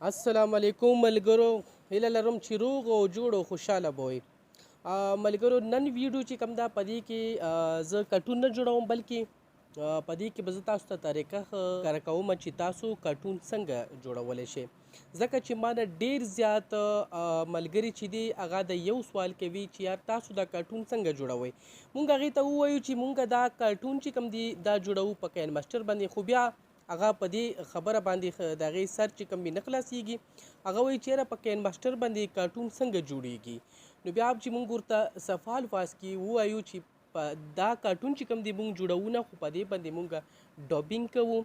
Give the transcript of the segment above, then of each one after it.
السلام علیکم ملګرو، هیله لرم چې روغ او جوړ او خوشحاله به وئ. ملګرو، نن ویډیو چې کوم ده، په دې کې زه کارټون نه جوړوم، بلکې په دې کې به زه تاسو ته طریقه ښکاره کوم چې تاسو کارټون څنګه جوړولی شئ، ځکه چې ما نه ډیر زیات ملګري چې دي، هغه د یو سوال کوي چې یار، تاسو دا کارټون څنګه جوړوئ؟ مونږ هغې ته ووایو چې مونږ دا کارټون چې کوم دي، دا جوړوو په کین ماسټر باندې، خو بیا هغه په دې خبره باندې د هغې سر چې کوم نه خلاصیږي. هغه وایي چې یاره، په کین ماسټر باندې کارټون څنګه جوړیږي؟ نو بیا چې مونږ ورته صفا الفاظ کې ووایو چې په دا کارټون چې کوم دی، مونږ جوړوو نه، خو په دې باندې مونږ dubbing کوو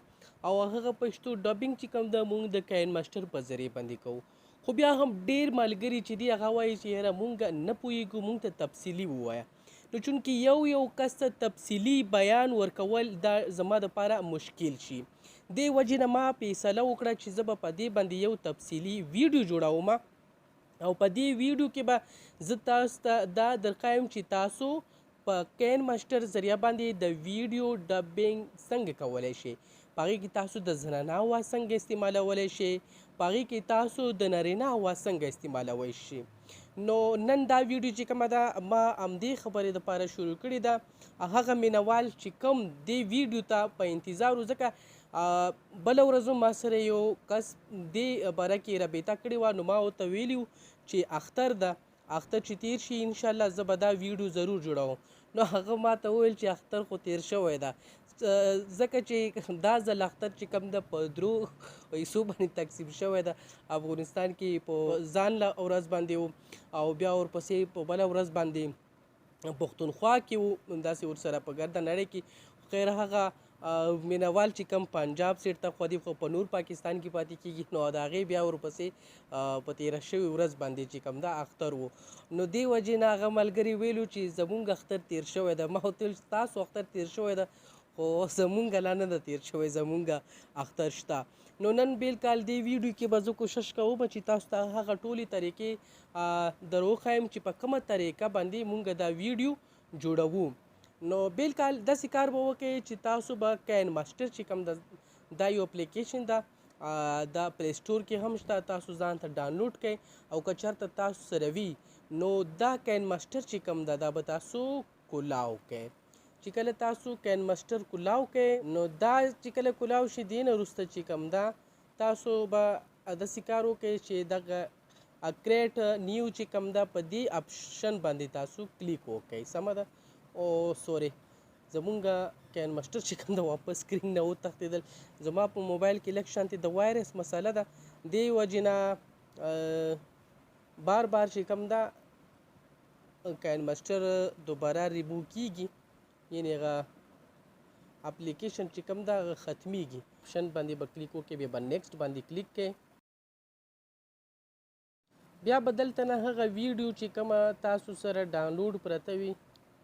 او هغه پښتو dubbing چې کوم ده، مونږ د کین ماسټر په ذریعه باندې کوو. خو بیا هم ډیر ملګري چې دي، هغه وایي چې یاره، مونږ نه پوهیږو، مونږ ته تفصیلي ووایه. نو چونکې یو یو کس ته تفصیلي بیان ورکول دا زما دپاره مشکل شي، دې وجې نه ما فیصله وکړه چې زه به په دې باندې یو تفصیلي ویډیو جوړوم او په دې ویډیو کې به زه تاسو ته دا درښایم چې تاسو په کین ماسټر ذریعه باندې د ویډیو dubbing څنګه کولی شئ، په هغې کې تاسو د زنانه اواز څنګه استعمالولی شئ، په هغې کې تاسو د نارینه اواز څنګه استعمالولی شئ. نو نن دا ویډیو چې کومه ده، ما همدې خبرې دپاره شروع کړې ده. هغه مینوال چې کوم دې ویډیو ته په انتظار و، ځکه بله ورځ هم ما سره یو کس دې باره کې رابطه کړې وه، نو ما ورته ویلي چې اختر ده، اختر چې تیر شي، انشاءالله زه به دا ویډیو ضرور جوړوم. نو هغه ما ته وویل چې اختر خو تیر شوی ده، ځکه چې دا ځل اختر چې کوم ده، په درو حصو باندې تقسیم شوی ده. افغانستان کې په ځان له ورځ باندې و او بیا ورپسې په بله ورځ باندې پښتونخوا کې و، داسې ورسره په ګرده نړۍ کې. خیر، هغه مینوال چې کوم پنجاب سیټ ته خو دي، خو په نور پاکستان کې پاتې کیږي، نو د هغې بیا ورپسې په تیره شوې ورځ باندې چې کوم ده، اختر و. نو دې وجې نه هغه ملګري ویلو چې زمونږ اختر تیر شوی ده. ما ورته ویل، ستاسو اختر تیر شوی ده، خو زمونږ لا نه ده تیر شوی، زمونږ اختر شته. نو نن بالکل دې ویډیو کې به زه کوشش کوم چې تاسو ته هغه ټولې طریقې در وښایم چې په کومه طریقه باندې مونږ دا ویډیو جوړوو. نو بالکل داسې کار به وکړئ چې تاسو به کین ماسټر چې کوم ده، دا یو اپلیکیشن ده، دا پلی سټور کې هم شته، تاسو ځان ته ډاونلوډ کړئ او که چېرته تاسو سره وي، نو دا کین ماسټر چې کوم ده، دا به تاسو کولاو کړئ. چې کله تاسو کین ماسټر کولاو کړئ، نو دا چې کله کولاو شي، دې نه وروسته چې کوم ده، تاسو به داسې کار وکړئ چې دغه create new چې کوم ده، په دې option باندې تاسو کلیک وکړئ. سمه ده. او sorry، زمونږ کین ماسټر چې کوم ده، واپس screen نه وتښتېدل. زما په موبایل کې لږ شانتې د وایرس مسله ده، دې وجې نه بار بار چې کوم ده، کین ماسټر دوباره ریبو کیږي، یعنی هغه اپلیکیشن چې کوم ده، هغه ختمیږي. option باندې به کلیک وکړئ، بیا به next باندې کلیک کړئ. بیا به دلته نه هغه ویډیو چې کومه تاسو سره ډاونلوډ پرته وي،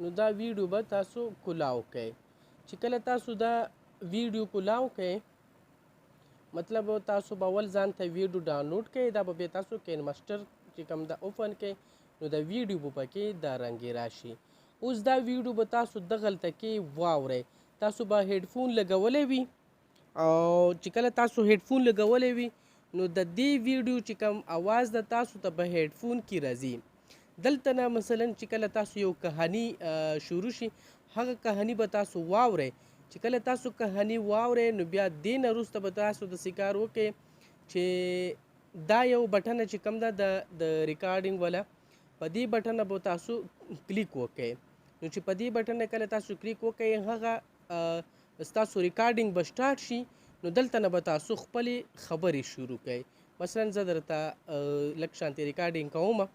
نو دا ویډیو به تاسو کولاو کړئ. چې کله تاسو دا ویډیو کولاو کړئ، مطلب تاسو به اول ځان ته ویډیو ډاونلوډ کړئ، دا به بیا تاسو کین ماسټر چې کوم ده، open کړئ، نو دا ویډیو به پکې دا رنګې راشي. اوس دا ویډیو به تاسو دغلته کې واورئ. تاسو به هیډفون لګولی وي او چې کله تاسو هیډفون لګولی وي، نو د دې ویډیو چې کوم اواز ده، تاسو ته به هیډفون کې راځي. دلته نه مثلا چې کله تاسو یو کهانی شروع شي، هغه کهانی به تاسو واورئ. چې کله تاسو کهانی واورئ، نو بیا دې نه وروسته به تاسو داسې کار وکړئ چې دا یو بټنه چې کوم ده، د recording والا، په دې بټنه به تاسو کلیک وکړئ. نو چې په دې بټنه کله تاسو کلیک وکړئ، هغه ستاسو recording به سټارټ شي. نو دلته نه به تاسو خپلې خبرې شروع کړئ. مثلا زه درته لږ شانتې recording کوم.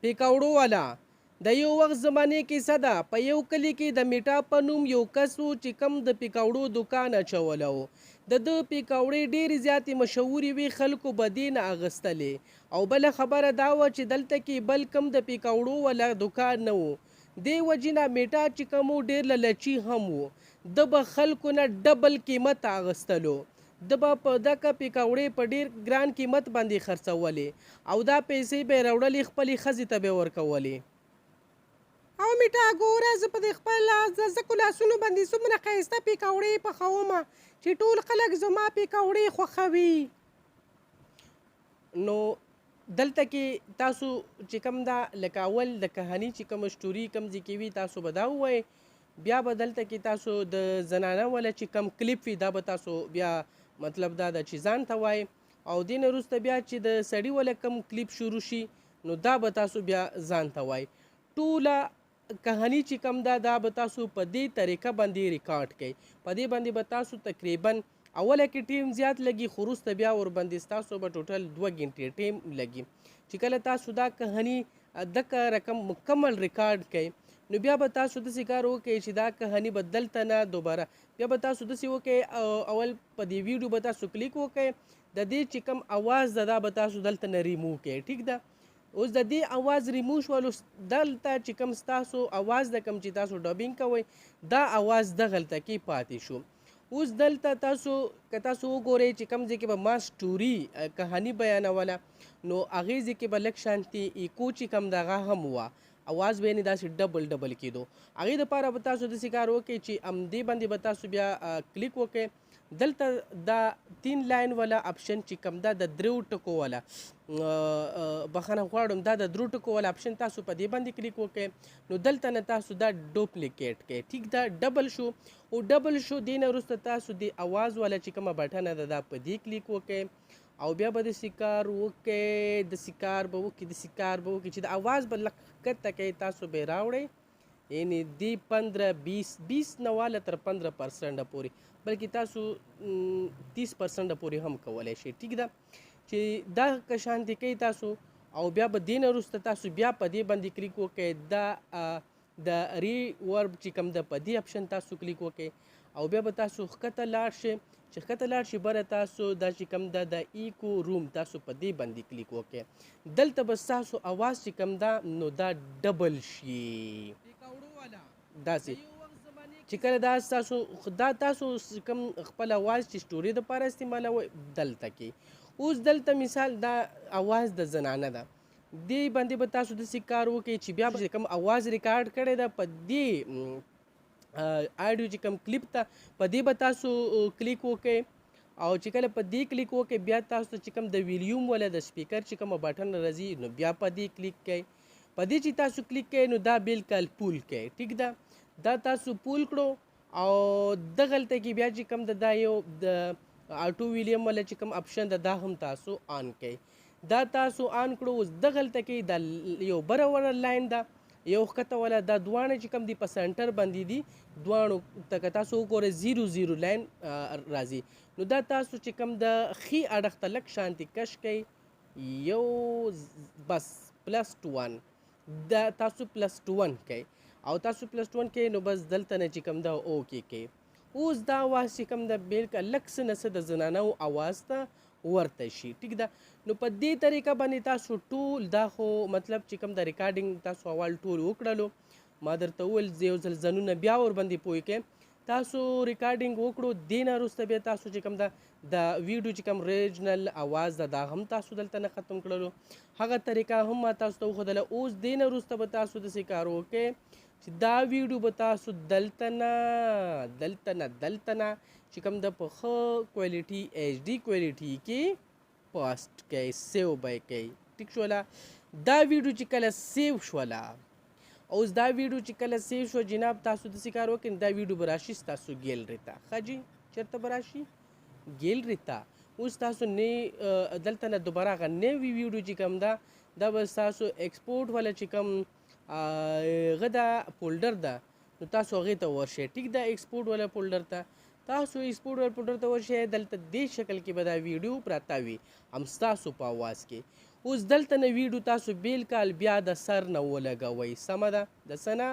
پیکاوړو والا د یو وخت زمانې کیسه ده. په یو کلي کې د میټا په نوم یو کس و چې کم د پیکاوړو دکان اچولی و. د ده پیکاوړې ډېرې زیاتې مشهورې وې، خلکو به دې نه اخیستلې او بله خبره دا وه چې دلته کې بل کم د پیکاوړو والا دکان نه و. دې وجې نه میټا چې کوم و، ډېر لالچي هم و. ده به خلکو نه double قیمت اخیستلو. ده به په دغه پیکاوړې په ډېر ګران قیمت باندې خرڅولې او دا پیسې به یې راوړلې، خپلې ښځې ته به یې ورکولې. او میټا، ګوره، زه په دې خپل ځکو لاسونو باندې څومره ښایسته پیکوړې پخوم چې ټول خلک زما پیکوړې خوښوي. نو دلته کې تاسو چې کوم دا لکه اول د کهانی چې کوم سټوري کوم ځای کې وي تاسو به دا ووایئ، بیا به دلته کې تاسو د زنانه والا چې کوم کلیپ وي دا به تاسو بیا مطلب دا ده چې ځان ته وایئ، او دې نه وروسته بیا چې د سړي والا کوم کلیپ شروع شي نو دا به تاسو بیا ځان ته وایئ. ټوله کهانی چې کوم ده دا به تاسو په دې طریقه باندې ریکارډ کړئ. په دې باندې به تاسو تقریبا اوله کې ټیم زیات لګي، خو وروسته بیا ورباندې ستاسو به ټوټل 2 ګنټې ټیم لګي. چې کله تاسو دا کهانی دغه رقم مکمل ریکارډ کړئ نو بیا به تاسو داسې کار وکړئ چې دا کهانی به دلته نه دوباره بیا به تاسو داسې وکړئ، اول په دې ویډیو به تاسو کلیک وکړئ، د دې چې کوم اواز ده دا به تاسو دلته نه ریموو کړئ، ټیک ده. اوس د دې اواز ریموو شولو، دلته چې کوم ستاسو اواز ده کوم چې تاسو ډبینګ کوئ دا اواز دغلته کې پاتې شو. اوس دلته تاسو که تاسو وګورئ چې کوم ځای کې به ما سټوري کهانی بیانوله نو هغې ځای کې به لږ شانتې ایکو چې کوم دغه هم وه، اواز به یعنې داسې ډبل ډبل کېدو. هغې دپاره به تاسو داسې کار وکړئ چې همدې باندې به تاسو بیا کلیک وکړئ. دلته دا 3 لاین والا اپشن چې کوم ده د 3 ټکو والا، بخښنه غواړم، دا د 3 ټکو والا اپشن تاسو په دې باندې کلیک وکړئ. نو دلته نه تاسو دا ډوپلیکیټ کړئ، ټیک ده، ډبل شو. او ډبل شو دې نه وروسته تاسو دې اواز والا چې کومه بټنه ده دا په دې کلیک وکړئ، او بیا به داسې کار وکړئ، داسې کار به وکړئ، داسې کار به وکړئ چې د اواز به لږ ښکته کړئ، تاسو به یې راوړئ، یعنې دې 15 20 20 نه واله تر 15% پورې، بلکې تاسو 30% پورې هم کولی شئ، ټیک ده. چې دا که شانتې کوئ تاسو، او بیا به دې نه وروسته تاسو بیا په دې باندې کلیک وکړئ، دا د ری ورب چې کوم ده په دې اپشن تاسو کلیک وکړئ، او بیا به تاسو ښکته لاړ شئ. چې ښکته لاړ شئ بره تاسو دا چې کوم ده د ایکو روم تاسو په دې باندې کلیک وکړئ. دلته به ستاسو اواز چې کوم ده نو دا ډبل شي داسې. چې کله دا ستاسو دا تاسو کوم خپل اواز چې سټوري دپاره استعمالوئ دلته کې. اوس دلته مثال دا اواز د زنانه ده، دې باندې به تاسو داسې کار وکړئ چې بیا به کوم اواز ریکارډ کړی ده په دې آډیو چې کوم کلیپ ته په دې به تاسو کلیک وکړئ. او چې کله په دې کلیک وکړئ بیا تاسو ته چې کوم د ویلیوم والا د سپیکر چې کوم بټن راځي نو بیا په دې کلیک کړئ. په دې چې تاسو کلیک کړئ نو دا بالکل پول کړئ، ټیک ده. دا تاسو پول کړو، او دغلته کې بیا چې کوم د دا یو د آټو ویلیم والا چې کوم اپشن ده دا هم تاسو آن کړئ. دا تاسو آن کړو، اوس دغلته کې دا یو بره والا لاین ده یو ښکته والا، دا دواړه چې کوم دي په سنټر باندې دي، دواړو ته که تاسو وګورئ 0 0 لاین راځي. نو دا تاسو چې کوم د ښي اړخ ته لږ شانتې کش کړئ، یو بس پلس 1، دا تاسو پلس 1 کړئ، او تاسو پلس 1 کړئ نو بس دلته نه چې کوم ده اوکې کړئ. اوس دا اواز چې کوم ده بالکل لږ څه نه څه د زنانو اواز ته ورته شي، ټیک ده. نو په دې طریقه باندې تاسو ټول دا خو مطلب چې کوم د ریکارډینګ تاسو اول ټول وکړلو، ما درته وویل زه یو ځل ځانونه بیا ورباندې پوه کړم. تاسو ریکارډینګ وکړو، دې نه وروسته بیا تاسو چې کوم ده د ویډیو چې کوم ریجنل اواز ده دا هم تاسو دلته نه ختم کړلو، هغه طریقه هم ما تاسو ته وښودله. اوس دې نه وروسته به تاسو داسې کار وکړئ چې دا ویډیو به تاسو دلته نه دلته نه دلته نه چې کوم د په ښه کوالټي ایچ ډي کوالټي کې پوسټ کړئ، سیو به یې کړئ، ټیک شوله. دا ویډیو چې کله سیو شوله، اوس دا ویډیو چې کله سیو شوه جناب تاسو داسې کار وکړئ، دا ویډیو به راشي ستاسو ګیلري ته. ښه جي، چېرته به راشي؟ ګیلري ته. اوس تاسو نه دلته نه دوباره هغه نوې ویډیو چې کوم ده دا به ستاسو ایکسپورټ والا چې کوم هغه ده فولډر ده نو تاسو هغې ته ورشئ، ټیک ده. ایکسپورټ والا فولډر ته تاسو ایکسپورټ والا فولډر ته ورشئ، دلته دې شکل کې به دا ویډیو پرته وي هم ستاسو په اواز کې. اوس دلته نه ویډیو تاسو بالکل بیا د سر نه ولګوئ، سمه ده، د څه نه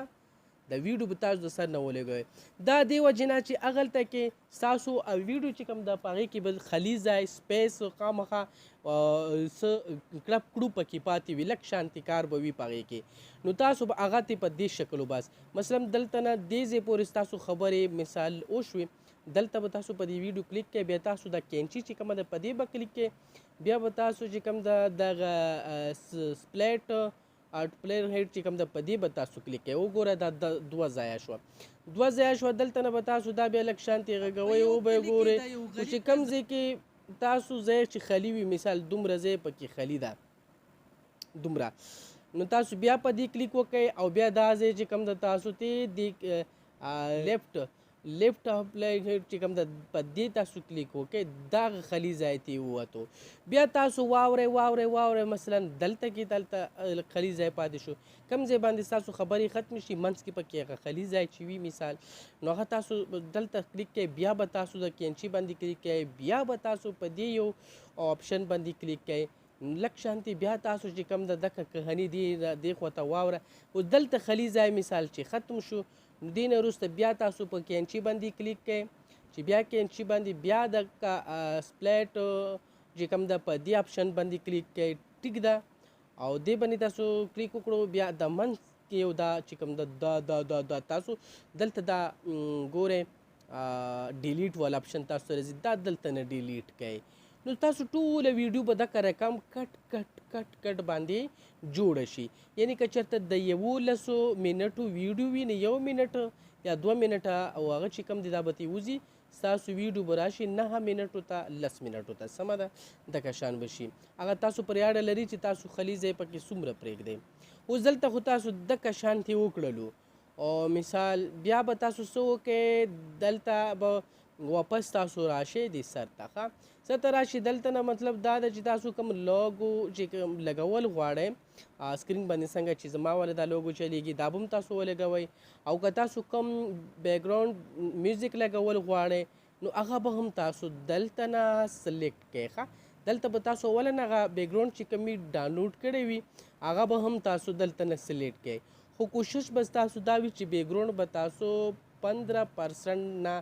د ویډیو به تاسو د سر نه ولګوئ. دا دې وجې نه چې هغلته کې ستاسو ویډیو چې کوم ده په هغې کې به خالي ځای سپیس خامخا څه کړپ کړو پکې پاتې وي، لږ شانتې کار به وي په هغې کې. نو تاسو به هغه ته په دې شکل وباس. مثلا دلته نه دې ځای پورې ستاسو خبرې مثال وشوې، دلته به تاسو په دې ویډیو کلیک کړئ، بیا تاسو د کینچي چې کومه ده په دې به کلیک کړئ، بیا به تاسو چې کوم ده دغه سپلیټ آرټ پلیر هیډ چې کوم ده په دې به تاسو کلیک کړئ. وګوره دا دوه ځایه شوه، دوه ځایه شوه. دلته نه به تاسو دا بیا لږ شانتې غږوئ، وبه یې ګورئ. خو چې کوم ځای کې تاسو ځای چې خالي وي، مثال دومره ځای پکې خالي ده دومره، نو تاسو بیا په دې کلیک وکړئ او بیا دا ځای چې کوم د تاسو ته د لیفټ اپلای چې کوم د په دې تاسو کلیک وکړئ، دا خالي ځای ته ووتو. بیا تاسو واورئ واورئ واورئ، مثلا دلته کې دلته خالي ځای پاتې شو، کوم ځای باندې ستاسو خبرې ختمې شي، منځ کې پکې هغه خالي ځای چې وي مثال، نو هغه تاسو دلته کلیک کړئ. بیا به تاسو د کینچي باندې کلیک کړئ، بیا به تاسو په دې یو آپشن باندې کلیک کړئ، لږ شانتې بیا تاسو چې کوم د دغه کهني دې خوا ته واوره. اوس دلته خالي ځای مثال چې ختم شو، نو دې نه وروسته بیا تاسو په کینچي باندې کلیک کړئ، چې بیا کینچي باندې بیا د سپلیټ چې کوم ده په دې آپشن باندې کلیک کړئ، ټیک ده، او دې باندې تاسو کلیک وکړو. بیا د منځ کې یو دا چې کوم ده دا دا دا دا تاسو دلته دا ګورئ ډیلیټ والا آپشن تاسو راځي، دا دلته نه ډیلیټ کړئ. نو تاسو ټوله ویډیو به دغه رقم کټ کټ کټ کټ باندې جوړه شي. یعنی که چېرته د 11 منټو ویډیو وي، نو 1 منټ یا 2 منټه او هغه چې کوم دی دا به ترې وځي، ستاسو ویډیو به راشي 9 منټو ته 10 منټو ته، سمه ده، دغه شان به شي. هغه تاسو پرې اړه لري چې تاسو خالي ځای پکې څومره پرېږدئ. اوس دلته خو تاسو دغه شان ترې وکړلو، او مثال بیا به تاسو څه وکړئ، دلته به واپس تاسو راشئ دې سر ته، ښه سر ته راشئ. دلته نه مطلب دا ده چې تاسو کوم لوګو چې کوم لګول غواړئ سکرین باندې، څنګه چې زما والا دا لوګو چلیږي دا به هم تاسو ولګوئ، او که تاسو کوم بیکګراوند میوزیک لګول غواړئ نو هغه به هم تاسو دلته نه سلیکټ کړئ. ښه دلته به تاسو اوله نه هغه بیکګراوند چې کوم ډاونلوډ کړی وي هغه به هم تاسو دلته نه سلیکټ کړئ. خو کوشش به ستاسو دا وي چې بیکګراوند به تاسو 15% نه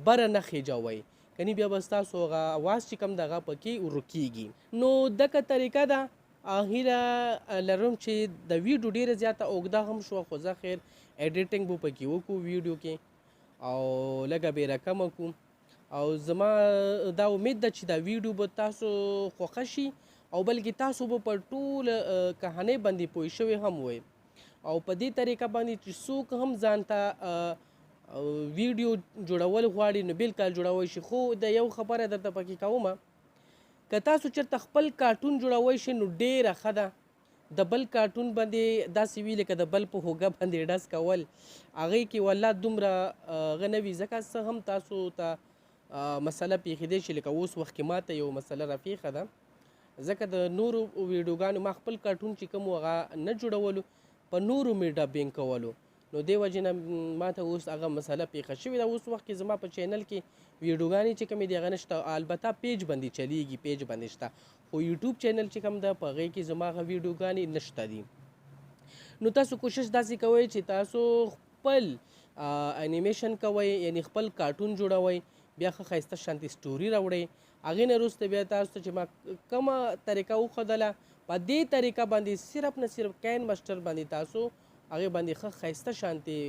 بره نه خېجوئ، کني بیا به ستاسو هغه اواز چې کوم دغه پکې ورکیږي. نو دغه طریقه ده. هیله لرم چې د ویډیو ډېره زیاته اوږده هم شوه، خو زه خیر ایډیټینګ به پکې وکړو ویډیو کې او لږه به یې راکمه کړو. او زما دا امید ده چې دا ویډیو به تاسو خوښه شي، او بلکې تاسو به په ټوله کهانۍ باندې پوه شوي هم وئ. او په دې طریقه باندې چې څوک هم ځان ته ویډیو جوړول غواړي نو بالکل جوړولی شي. خو د یو خبره درته پکې کومه، که تاسو چېرته خپل کارټون جوړولی شئ نو ډېره ښه ده. د بل کارټون باندې داسې وي لکه د بل په هوږه باندې ډز کول، هغې کې والله دومره هغه نه وي، ځکه څه هم تاسو ته مسله پېښېدی شي. لکه اوس وخت کې ما ته یو مسله راپېښه ده، ځکه د نورو ویډیوګانو ما خپل کارټون چې کوم هغه نه جوړولو، په نورو مې ډبینګ کولو، نو دې وجې نه ما ته اوس هغه مسله پېښه شوې ده. اوس وخت کې زما په چینل کې ویډیوګانې چې کومې دي هغه نشته، البته پیج باندې چلیږي، پیج باندې شته، خو یوټیوب چینل چې کوم ده په هغې کې زما هغه ویډیوګانې نشته دي. نو تاسو کوشش داسې کوئ چې تاسو خپل انیمیشن کوئ، یعنی خپل کارټون جوړوئ، بیا ښه ښایسته شانتې سټوري راوړئ. هغې نه وروسته بیا تاسو ته چې ما کومه طریقه وښودله په دې طریقه باندې صرف نه صرف کین ماسټر باندې تاسو هغې باندې ښه ښایسته شانتې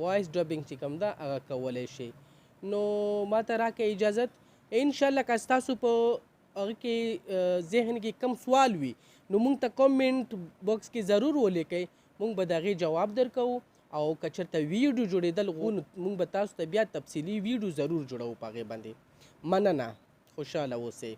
وایس ډبینګ چې کوم ده هغه کولی شئ. نو ما ته راکړئ اجازت، انشاءالله که ستاسو په هغه کې ذهن کې کوم سوال وي نو موږ ته کومنټ باکس کې ضرور ولیکئ، موږ به د هغې جواب درکوو. او که چېرته ویډیو جوړېدل غواړو نو موږ به تاسو ته بیا تفصیلي ویډیو ضرور جوړوو په هغې باندې. مننه، خوشحاله اوسئ.